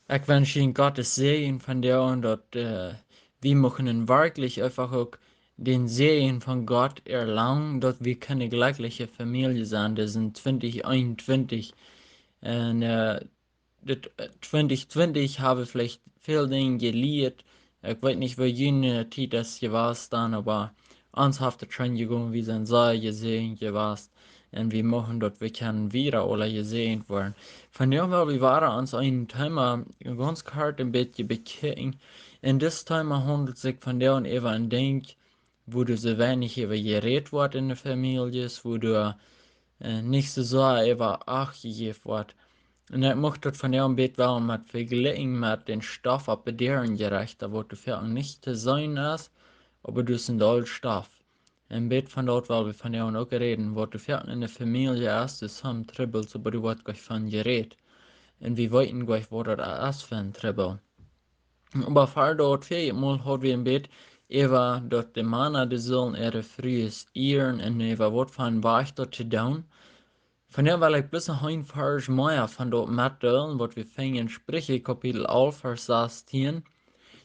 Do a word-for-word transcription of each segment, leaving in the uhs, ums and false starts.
Ekj wensch junt Gott sienen Säajen vondoag un daut, äh, wie muchten werkjlich eefach uk dän Säajen von Gott erlangen, daut wie kjennen jlekjliche Famielje sennen, disen twintich eenuntwintich. Un, äh, dit, äh, twintich twintich hab wie veleicht väl Dinja jelieet. Ekj weet nich, woo june Tiet es jewast dan, oba ons haft et scheen jegonen, wie sent sea jesäajent jewast. Un wie muchten daut wie kjennen wieda aula jesäajent woaren. Vondoag well wie wieda ons een Thema gaunz kort een bät bekjikjen. Un dit Thema haundelt sikj vondoag äwa een Dinkj, wua doa soo weinich äwa jerät woat en de Famieljes, wua doa, äh, nich soo sea äwa Acht jejäft woat. Un ekj mucht daut vondoag een bät wellen met vejlikjen met dän Stoff opp de Däarenjerechta, waut doa foaken nich to seenen es, oba daut es een Deel Stoff. Un een bät von daut well wie vondoag uk räden, waut doa foaken en de Famielje es, doa sent Trubbels, oba doa woat nich von jerät. Un wie weeten nich, waut daut es fa een Trubbel. Oba ver daut, väajet Mol haud wie een bät äwa daut de Mana, dee sullen äare Frues ieren un äwa waut fa een Wajch daut to doonen. Vondoag well ekj bloos noch een Varsch mea von daut metdeelen, waut wie finjen en Spricha Kapitel alf, Varsch sastieen.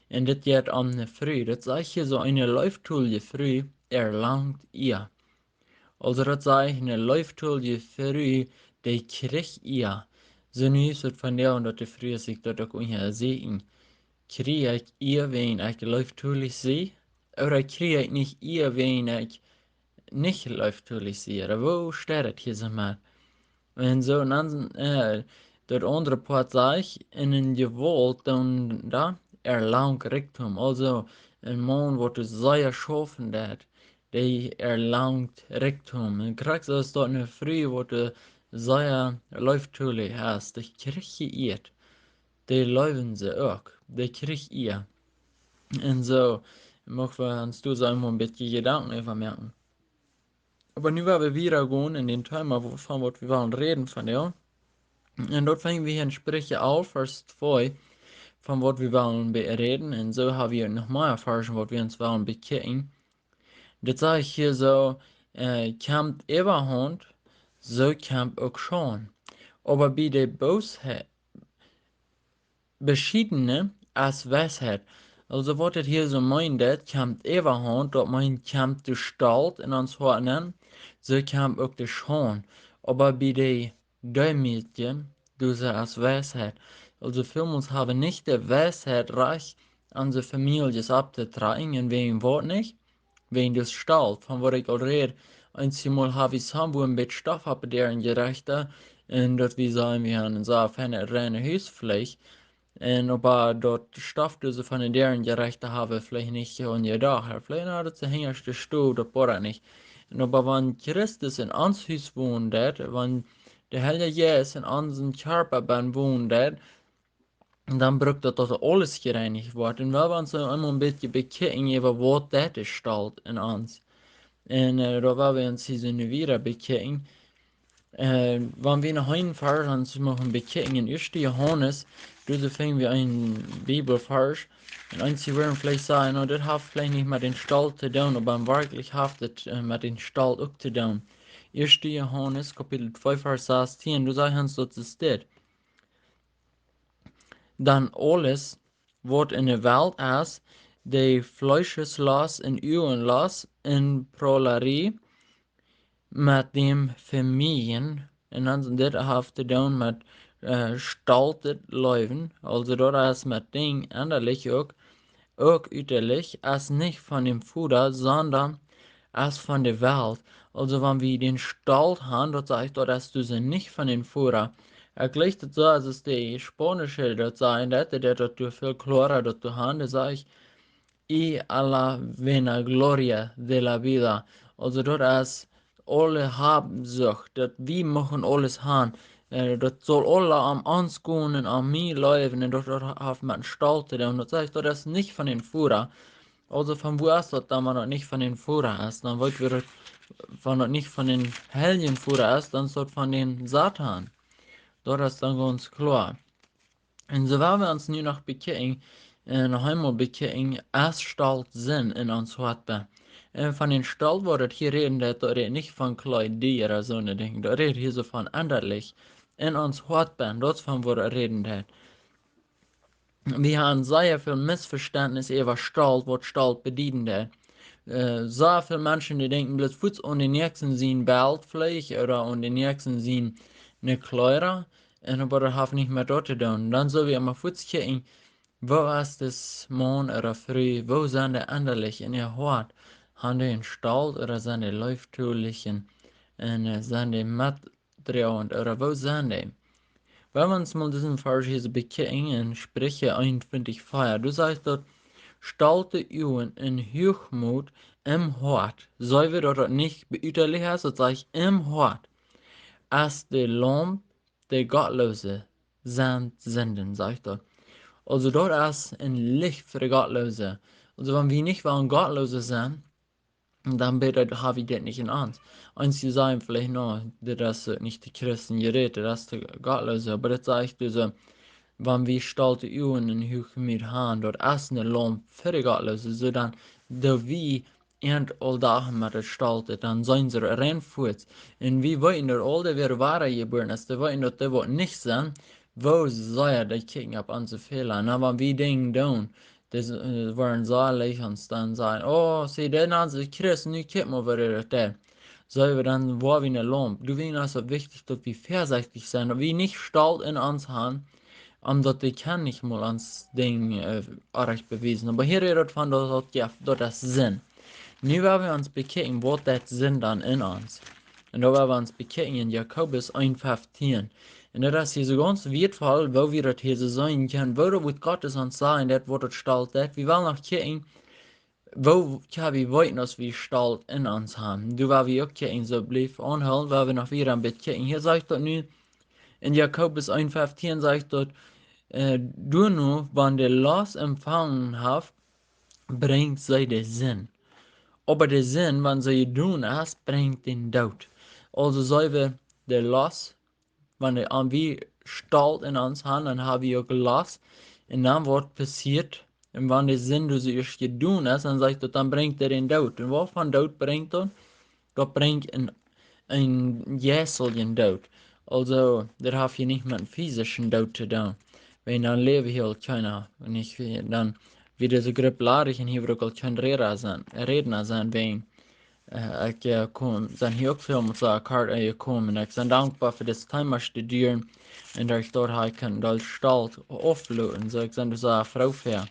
Un dit jeit om ne Fru. Daut sajcht hia soo: Eene leeftolje Fru erlangt Iea. Aulsoo daut sajcht, eene leeftolje Fru, dee kjricht Iea. Soo nu es et vondoag daut de Frues sikj daut uk unjasieekjen. Kjrie ekj Iea, wäajen ekj leeftolich sie? Ooda kjrie ekj nich Iea, wäajen ekj nich leeftolich sie? Ooda woo steit et hia soo met? Un soo, un dan, äh, daut aundre Poat sajcht, un een Jewaultdoonenda erlangt Rikjdom. Aulsoo, een Maun waut sea schaufen deit, dee erlangt Rikjdom. Un krakjt soo es daut eene Fru waut, äh, sea leeftolich es, dee kjricht Iea. Dee leewen see uk. Dee kjricht Iea. Un soo mucht wie ons doa soo mol een bät Jedanken äwa moaken. Oba nu woa wie wieda gonen en dän Thema, wua-, von waut wie wellen räden vondoag. Un daut finj wie en Spricha alf, Varsch twee, von waut wie wellen be-, räden. Un soo hab wie noch mea Varschen, waut wie ons wellen bekjikjen. Daut sajcht hia soo, äh, kjemt Äwahaunt, soo kjemt uk Schaund. Oba bie de Boosheit, Beschiedne es Weisheit. Aulsoo waut et hia soo meent, daut kjemt Äwahaunt, daut meent, kjemt de Stolt en ons Hoat nenn, soo kjemt uk de Schaund. Oba bie de Deemootje, doa es Weisheit. Aulsoo väl Mol hab wie nich de Weisheit, rajcht onse Famieljes opptotrakjen, un wäajen waut nich? Wäajen de Stolt, von waut ekj aul räd. Eenjemol hab wie soo een bät Stoff opp de Däarenjerechta, un daut wie sajen, wie haben een soo feinet, reinet Hus veleicht. Un oba daut Stoff, daut see von de Däarenjerechta haben, veleicht nich aun jedocht. Veleicht, na, daut es de hinjaschte Stow, daut woat nich. Un oba wan Christus en ons Hus wonen deit, wan de Heilje Jeist en onsen Kjarpa bennen wonen deit, dan brukt daut, daut aules jereinicht woat. Un wie wellen ons eemol een bät bekjikjen äwa waut daut es, Stolt en ons. Un, äh, daut woa wie ons hia nu wieda bekjikjen. Äh, wan wie noch een Varsch ons muchten bekjikjen en Ieeschte Johanes, doa finj wie een Bibelvarsch. Un eenje woaren veleicht sajen, na, daut haft veleicht nich met dän Stolt to doonen, oba werkjlich haft et, äh, met dän Stolt uk to doonen. Ieeschte Johanes, Kapitel twee, Varsch sastieen, doa sajcht ons, daut es dit: Dan aules, waut en de Welt es, de Fleescheslost un Uagenlost un Prolarie, met däm Vemieejen, un dan dit haft to doonen met, äh, stoltet Läwen, aulsoo daut es met Dinj ennalich uk, uk utalich, es nich von däm Voda, sonda es von de Welt. Aulsoo, wan wie dän Stolt han, daut sajcht, daut es doa nich von dän Voda. Ekj jleich daut soo, aus de Spaunische daut sajen, daut, daut, daut doa väl kloara daut doa han, daut sajcht, y a la vanagloria de la vida. Aulsoo, daut es aule Habsucht, daut wie muchten aules han. Äh, daut saul aula om ons gonen un om mie läwen, un daut, daut haft met Stolt to doonen. Daut sajcht, daut es nich von dän Voda. Aulsoo, von wua es daut dan, wan daut nich von dän Voda es? Dan weet wie daut, wan daut nich von dän Heiljen Voda es, dan es daut von dän Satan. Daut es dan gaunz kloa. Un soo woa wie ons nu noch bekjikjen, äh, noch eemol bekjikjen, es Stolt Sind en ons Hoat bennen. Un von dän Stolt, waut et hia räden deit, daut rät nich von Kjleeda ooda soone Dinja. Daut rät hia soo von ennalich en ons Hoat bennen. Daut es von waut et räden deit. wie haben sea väl Missvestentnis äwa Stolt, waut Stolt bedieden deit. Sea väl Menschen, dee denkjen bloos fuaz aun dän Näakjsten sien Belt veleicht ooda aun dän Näakjsten siene Kjleeda, un oba daut haft nich met daut to doonen. Dan sell wie emma fuaz kjikjen, woo es dis Maun ooda Fru, woo sent dee ennalich en äa Hoat? Han dee een Stolt ooda sent dee leeftolich un sent dee metdroagent ooda woo sent dee? Well wie ons mol disen Varsch hia soo bekjikjen en Spricha eenuntwintich vea. Doa sajcht daut: Stolte Uagen un Huachmoot em Hoat, soo aus daut nich buten es, daut sajcht em Hoat, es de Laump, de Gottloose sent Sinden, sajcht daut. Aulsoo daut es een Licht fa de Gottloose. Aulsoo wan wie nich wellen Gottloose sennen, dan bediet daut, ha wie dit nich en ons. Eenje sajen veleicht: Na, dit es nich de Christen jerät, dit es de Gottloose. Oba daut sajcht doa soo, wan wie stolte Uagen un Huachmoot han, daut es ne Laump fa de Gottloose, soo dan doo wie an aul Dach met daut Stolte, dan sent see rein fuaz. Un wie weeten daut aul, dee woaren wada jebuaren, aus dee weeten daut dee woaren nich sennen, woo sea dee kjikjen opp onse Fäla. Na, wan wie Dinja doonen, dee woaren salich, ons dan sajen: O, see, dee nanen sikj Christ, nu kjikj mol, woo dee daut deit. Soo wie dan, woa wie ne Laump. Doawäajen es daut wichtich, daut wie väasechtich sent, daut wie nich Stolt en ons han, om daut dee kjennen nich mol ons Dinj orrajcht bewiesen. Oba hia rät daut von daut, daut es Sind. Nu woa wie ons bekjikjen, waut deit Sind dan en ons. Un doa woa wie ons bekjikjen en Jakobus een feftieen. Un daut es hia soo gaunz wieetvoll, woo wie daut hia soo seenen kjennen, woo daut Wuat Gottes ons sajen deit, waut daut Stolt deit. Wie wellen noch kjikjen, woo kjenn wie weeten, aus wie Stolt en ons han. Doa woa wie uk kjikjen, soo bliew aunhoolen, woa wie noch wada een bät kjikjen. Hia sajcht daut nu, en Jakobus een feftieen sajcht daut: Doano, wan de Lost empfangen haft, brinjt see de Sind. Oba de Sind, wan see jedonen es, brinjt dän Doot. Aulsoo sell wie de Lost, wan wie Stolt en ons han, dan ha wie uk Lost. Un dan waut passieet, un wan de Sind doa soo ieescht jedonen es, dan sajcht daut, dan brinjt dee dän Doot. Un waut fa Doot brinjt daut? Daut brinjt een, een jeisteljen Doot. Aulsoo daut haft hia nich met een fisischen Doot to doonen. Wan dan läwen hia aul kjeena, wan ekj, dan wia dise Grupp ladich un hia wudd uk aul kjeen Rädna sennen, wäajen ekj sie hia uk väl mol soo kort jekomen. Ekj sie dankboa fa dit Thema studieren un daut ekj daut hia kaun, daut Stolt aufloten. Soo, ekj sie doa sea froo fäa.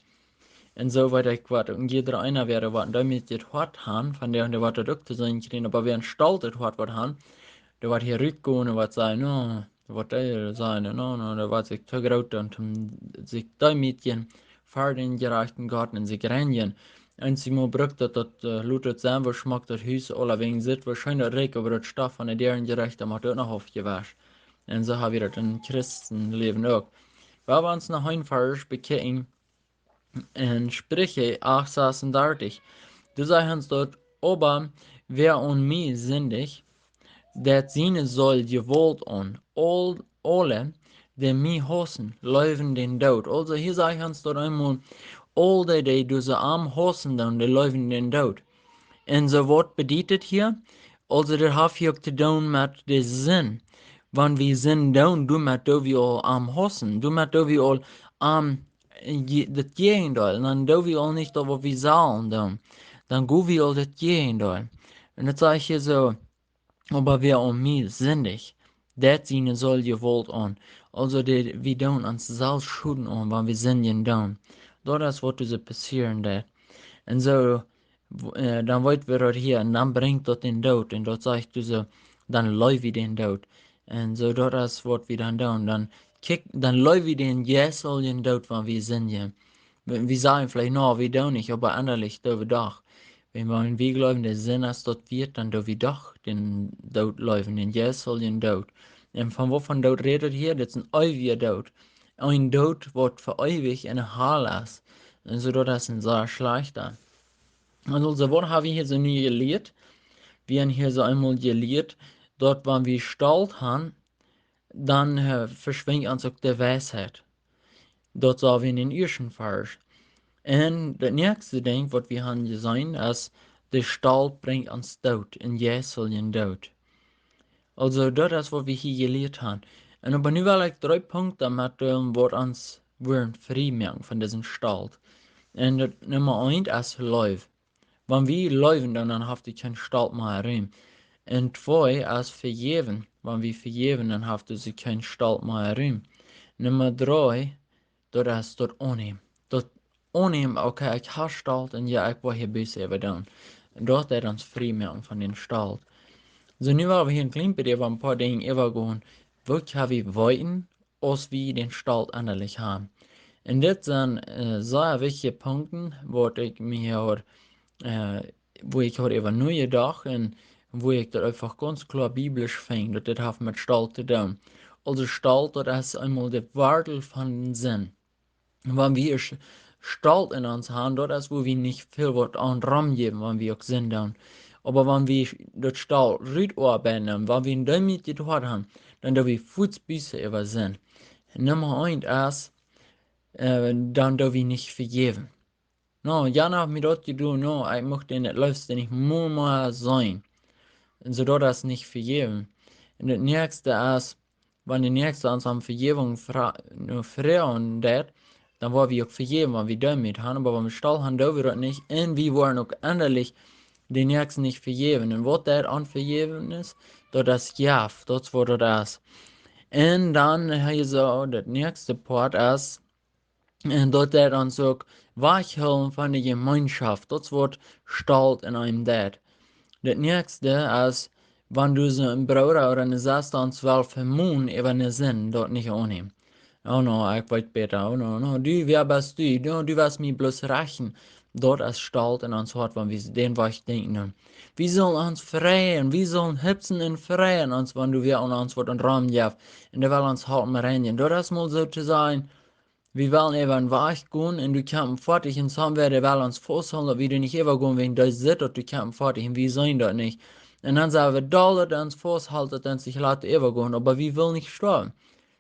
Un soo weet ekj waut, un jieda eena woat een deemootjet Hoat han, von dee, dee woat daut uk to seenen kjrieen, oba wäa een stoltet Hoat woat han, dee woat hia rutgonen un woat sajen: Na, waut dee sajen, na, na, dee woat sikj too groot un toom sikj deemootjen ver dän jerajchten Gott un sikj reinjen. Eensjemol brukt daut, daut lota sennen, woo schmock daut Hus aulawäajen sitt, woo scheen daut rikjt, oba daut Stoff von de Däaren, jerajcht, daut mott uk noch aufjewascht. Un soo ha wie daut em Christenläwen uk. Woa wie ons noch een Varsch bekjikjen, en Spricha acht sasundartich. Doa sajcht ons daut: Oba wäa aun mie sindicht, deit siene Seel Jewault aun. Aul, aule, dee mie hausen, leewen dän Doot. Aulsoo hia sajcht ons daut eemol, aul dee, dee doa soo am hausen doonen, dee leewen dän Doot. Un soo, waut bediet daut hia? Aulsoo daut haft hia uk to doonen met de Sind. Wan wie Sind doonen, doamet doo wie aul am hausen, doamet doo wie aul am daut Jäajendeel, dan doo wie aul nich daut, waut wie sellen doonen. Dan go wie aul daut Jäajendeel. Un daut sajcht hia soo: Oba wäa aun mie sindicht, deit siene Seel Jewault aun. Aulsoo dee, wie doonen ons selfst Schoden aun, wan wie sindjen doonen. Daut es, waut doa soo passieren deit. Un soo, dan weet wie daut hia, un dan brinjt daut dän Doot. Un daut sajcht doa soo, dan leew wie dän Doot. Un soo, daut es, waut wie dan doonen. Dan kjikj, dan leew wie dän jeisteljen Doot, wan wie sindjen. Wie sajen veleicht: Na, wie doonen nich, oba ennalich doo wie doch. Wan wie jleewen, de Sind es daut wieet, dan doo wie doch dän Doot leewen, dän jeisteljen Doot. Un von waut von Doot rät daut hia? Daut es een eewja Doot. Een Doot, waut fa eewich en de Hal es. Un soo, daut es een sea schlajchta. Aulsoo, waut ha wie hia soo nu jelieet? Wie han hia soo eemol jelieet, daut wan wie Stolt han, dan veschwinjt ons uk de Weisheit. Daut sach wie en dän ieeschten Varsch. Un daut näakjste Dinkj, waut wie han jeseenen, es: De Stolt brinjt ons Doot, een jeisteljen Doot. Aulsoo daut es, waut wie hia jelieet han. Un oba nu well ekj dree Punkten metdeelen, waut ons woaren frie moaken von disen Stolt. Un daut Numma eent es Leew. Wan wie leewen, dan, dan haft et kjeen Stolt mea Rum. Un twee es vejäwen. Wan wie vejäwen, dan haft et kjeen Stolt mea Rum. Numma dree, daut es daut aunnämen. Daut aunnämen, okay, ekj ha Stolt un jo, ekj woa hia Buss äwa doonen. Daut deit ons frie moaken von dän Stolt. Soo, nu well wie hia een kjlien bät äwa een poa Dinja äwagonen, waut kjenn wie weeten, aus wie dän Stolt ennalich haben. Un dit sent, äh, sea wichtje Punkten, waut ekj mie hia, äh, wua ekj hia äwa nojedocht un wua ekj daut eefach gaunz kloa biblisch finj, daut dit haft met Stolt to doonen. Aulsoo Stolt, daut es eemol de Wartel von Sind. Wan wie ieescht Stolt en ons haben, daut es, wua wie nich väl waut aun romjäwen, wan wie uk Sind doonen. Oba wan wie daut Stolt rutoabeiden, wan wie een deemootjet Hoat haben, dan doo wie fuaz Buss äwa Sind. Numma eent es, äh, dan doo wie nich vejäwen. No, jo, nu haft mie daut jedonen, no, ekj mucht dän daut leefste nich mol mea seenen. Un soo daut es nich vejäwen. Un daut näakjste es, wan de Näakjste ons om Vejäwunk fra-, no froagen deit, dan woa wie uk vejäwen, wan wie deemootjet haben, oba wan wie Stolt haben, doo wie daut nich. Un wie woaren uk ennalich dän Näakjsten nich vejäwen. Un waut daut aun Vejäwen es, daut es Jeff, daut es waut daut es. Un dan, äh, hia soo, daut näakjste Poat es, un daut deit ons uk wajchhoolen von de Jemeenschoft. Daut es waut Stolt en eenem deit. Daut näakjste es, wan du soo een Brooda ooda eene Sesta ons well vemonen äwa eene Sind, daut nich aunnämen. Oh no, ekj weet bäta. Oh no, no, du, wäa best du? No, du woascht mie bloos räakjnen. Daut es Stolt en ons Hoat, wan wie dän Wajch denkjen. Wie sellen ons freien, wie sellen hupsen un freien ons, wan du wäa aun ons waut aun Rum jefst. Un dee well ons Hoat reinjen. Daut es mol soo to sajen, wie wellen äwa een Wajch gonen un du kjemst foadich un somewhere well ons fausthoolen, daut wie doa nich äwagonen, wäajen dee sitt daut du kjemst foadich un wie seenen daut nich. Un dan sent wie doll, daut dee ons fausthoolt, daut dee ons nich lat äwagonen, oba wie wellen nich stoawen.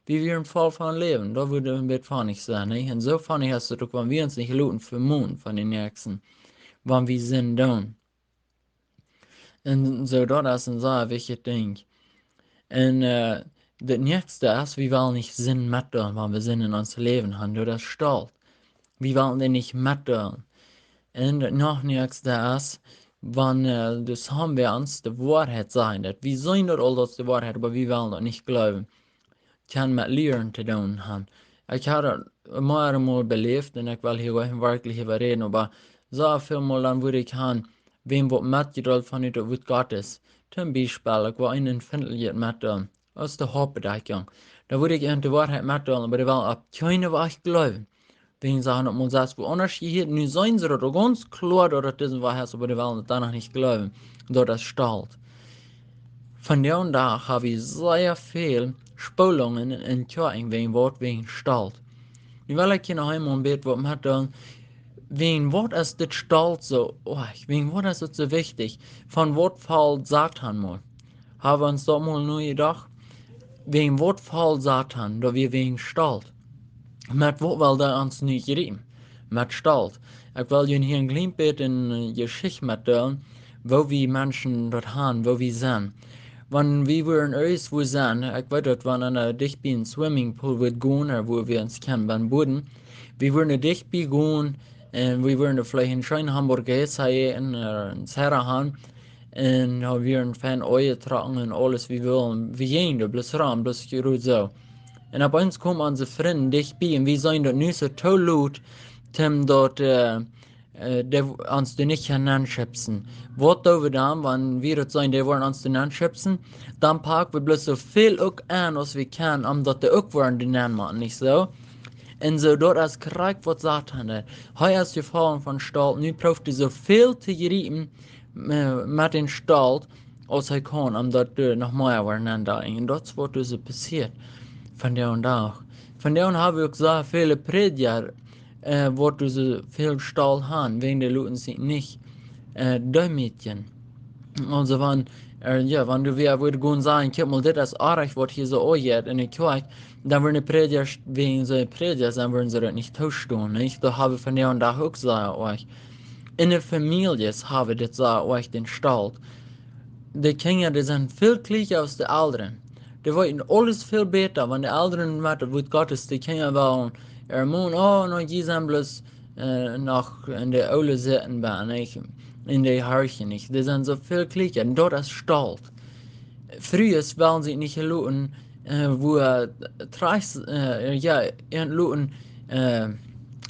Wie wieren voll von Läwen, daut wudd een bät funny sennen, nä? Un soo funny es et uk, wan wie ons nich loten vemonen von dän Näakjsten, wan wie Sind doonen. Un soo, daut es een sea wichtjet Dinkj. Un, äh, daut näakjste es, wie wellen nich Sind metdeelen, wan wie Sind en ons Läwen haben, daut es Stolt. Wie wellen dee nich metdeelen. Un daut noch näakjste es, wan, äh, daut somewhere ons de Woarheit sajen deit. Wie seenen daut aul, daut es de Woarheit, oba wie wellen daut nich jleewen. Kaun met Lieren to doonen haben. Ekj hab daut mearemol beläft un ekj well hia nich werkjlich äwa räden, oba soo väl mol dan wudd ekj han, wäm waut metjedeelt von ut daut Wuat Gottes. Toom Biespel, ekj wull een empfindlichet metdeelen, aus de Hauptbedakjunk. Dan wudd ekj an de Woarheit metdeelen, oba dee wellen opp kjeenen Wajch jleewen. Wäajen see haben daut mol selfst wua aundasch jehieet, nu seenen see daut uk gaunz kloa, daut daut dise Wajch es, oba dee wellen daut dan noch nich jleewen. Daut es Stolt. Vondoag dän Dach hab wie sea väl Spolungen en Kjoakjen wäajen waut, wäajen Stolt. Nu well ekj hia noch eemol een bät waut metdeelen, wäajen waut es dit Stolt soo oajch, wäajen waut es et soo wichtich, von waut foll Satan mol? Hab wie ons daut mol nojedocht? Wäajen waut foll Satan, daut wie wäajen Stolt? Met waut well dee ons nu jriepen? Met Stolt. Ekj well junt hia een kjlien bät eene, äh, Jeschicht metdeelen, woo wie Menschen daut haben, woo wie sent. Wan wie wudden irjentwua sennen, ekj weet daut, wan eena dicht bie een Swimmingpool wudd gonen, ooda wua wie ons kjennen bie wudden, wie wudden dicht bie gonen, un wie wudden veleicht eene scheene Hamburguesa äten, ooda een Sierra haben, un dan wudden fein aunjetrocken un aules, wie wullen, wie jinjen doa bloos rom, bloos jrod soo. Un opp eemol komen onse Frind dicht bie un wie seenen daut nu soo too lot, toom daut, äh, äh, dee ons doa nich kjennen nenschubsen. Waut doo wie dan, wan wie daut seenen, dee wellen ons doa nenschubsen? Dan pak wie bloos soo väl uk aun aus wie kjennen, om daut dee uk wellen doa nenmoaken, nich soo? Un soo, daut es krakjt waut Satan deit. Hee es jefollen von Stolt, nu prooft hee soo väl to jriepen, äh, met dän Stolt, aus hee kaun, om daut, äh, noch mea wellen nenn to doonen. Un daut es waut doa soo passieet. Vondoag dän Dach. Vondoag dän Dach hab wie uk soo väl Prädja, äh, waut doa soo väl Stolt haben, wäajen dee loten sikj nich, äh, deemootjen. Aulsoo, wan, äh, jo, wan du wäa wudd gonen sajen, kjikj mol, dit es oajch, waut hia soo aunjeit en de Kjoakj, dan wudden de Prädja, wäajen see Prädja sent, wudden see daut nich toostonen, nich? Daut hab wie vondoag dän Dach uk soo oajch. En de Famieljes hab wie dit soo oajch, dän Stolt. De Kjinja, dee sent väl kjlieekja aus de Elren. Dee weeten aules väl bäta, wan de Elren met daut Wuat Gottes de Kjinja wellen Ea Maun, oh, no, dee sent bloos, äh, noch en de oole Sitten bennen, nich? En de Harche, nich? Dee sent soo väl kjlieekja. Un daut es Stolt. Frues wellen sikj nich loten, äh, woo, äh, trajcht, äh, jo, ent loten, äh,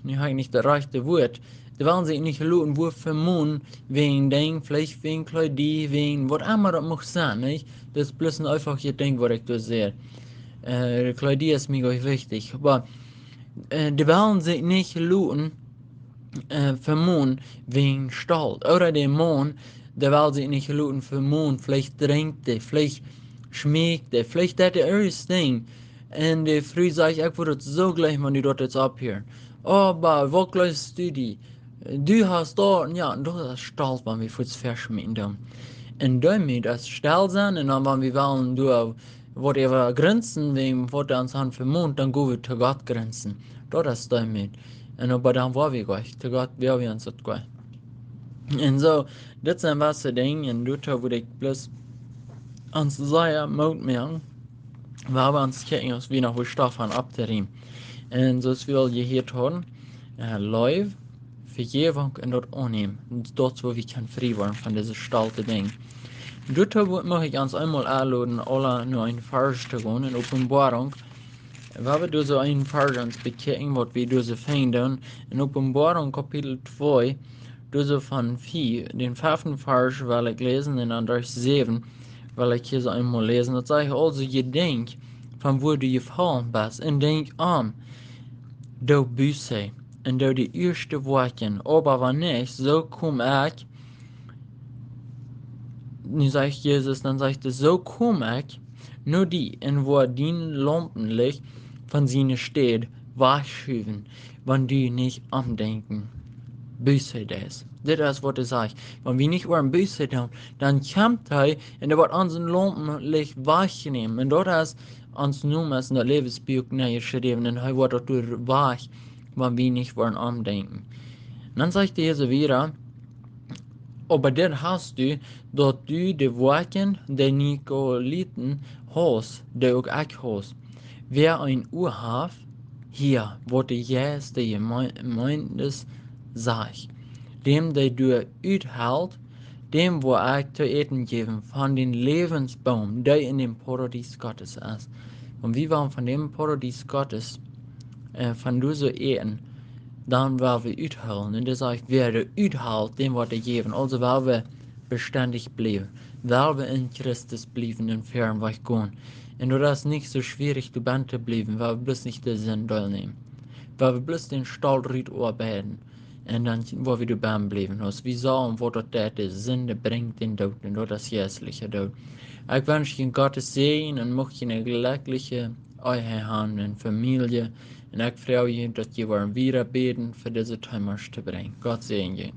nu hab ekj nich daut rajchte Wuat. Dee wellen sikj nich loten, woo vemonen, wäajen Dinj, veleicht wäajen Kjleeda, wäajen waut emma daut mucht sennen, nich? Daut es bloos een eefachet Dinkj, waut ekj doa saj. Äh, Kjleeda es mie goanich wichtich. Oba, äh, dee wellen sikj nich loten, äh, vemonen wäajen Stolt. Ooda de Maun, dee well sikj nich loten vemonen, veleicht drinkjt dee, veleicht schmeekjt dee, veleicht deit dee irjent Dinkj. Un de Fru sajcht: "Ekj wudd daut soo jleichen, wan du daut deetst opphieren." "Oba waut jleefst du die? Du hast daut, jo, un daut es Stolt, wan wie fuaz veschmieten doonen." Un doamet es Stolt sennen, un dan, wan wie wellen doa waut äwa grinsen, wäajen waut dee ons han vemont, dan go wie to Gott grinsen. Daut es Deemoot. Un oba dan woa wie goanich to Gott, woa wie ons daut goanich. Un soo, dit sent waut Dinja, un doa wudd ekj bloos ons sea Moot moaken, wan wie ons kjikjen, aus wie noch waut Stoff han opptorieemen. Un soo aus wie aul jehieet hauden, äh, Leew, Vejäwunk un daut aunnämen. Daut es woo wie kjennen frie woaren von dise stolte Dinja. Doa wudd ekj ons eemol enloden, aula no een Varsch to gonen, en Openboarunk. Wie haben doa soo een Varsch ons bekjikjen, waut wie doa soo finjen doonen. En Openboarunk Kapitel twee, doa soo von vea, dän feften Varsch well ekj läsen, un dan Varsch säwen well ekj hia soo eemol läsen. Daut sajcht: "Aulsoo, jedenkj von wua du jefollen best, un denkj om, doo Buße, un doo de ieeschte Woakjen, oba wan nich, soo kom ekj," nu sajcht Jesus, dan sajcht hee: "Soo kom ekj no die, un woa dien Laumpenlicht von siene Städ wajchschuwen, wan du nich omdenkjen, Buße deist." Dit es waut hee sajcht. Wan wie nich woaren Buße doonen, dan kjemt hee un hee woat ons Laumpenlicht wajchnämen. Un daut es, ons Nomen es en daut Läwensbuak nenjeschräwen, un hee woat daut doa wajch, wan wie nich woaren omdenkjen. Dan sajcht hee soo wieda: "Oba dit hast du, daut du de Woakjen von de Nikolaiten hast, dee uk ekj hab. Wäa een Ua haft, hieet, waut de Jeist de Jemee-, Jemeenten sajcht. Däm, dee doa uthelt, däm woa ekj to äten jäwen von dän Läwensboom, dee en däm Paradies Gottes es." Wan wie woaren von däm Paradies Gottes, äh, von doa äten, dan woa wie uthoolen. Un hee sajcht: "Wäa doa uthelt, däm woat hee jäwen." Aulsoo woa wie bestendich bliewen, woa wie en Christus bliewen un wieda wajch gonen. Un daut es nich soo schwierich, doa bennen to bliewen, wan wie bloos nich de Sind deelnämen. Wan wie bloos dän Stolt rutoabeiden. Un dan woa wie doa bennen bliewen. Aus wie sajen, waut daut deit, de Sind brinjt dän Doot, un daut es jeistlicha Doot. Ekj wensch die Gottes Säajen un mucht jie eene jlekjliche Ehe han un Famielje. Un ekj frei mie, daut jie woaren wieda bäden fa dise Themas to brinjen. Gott säajen jie.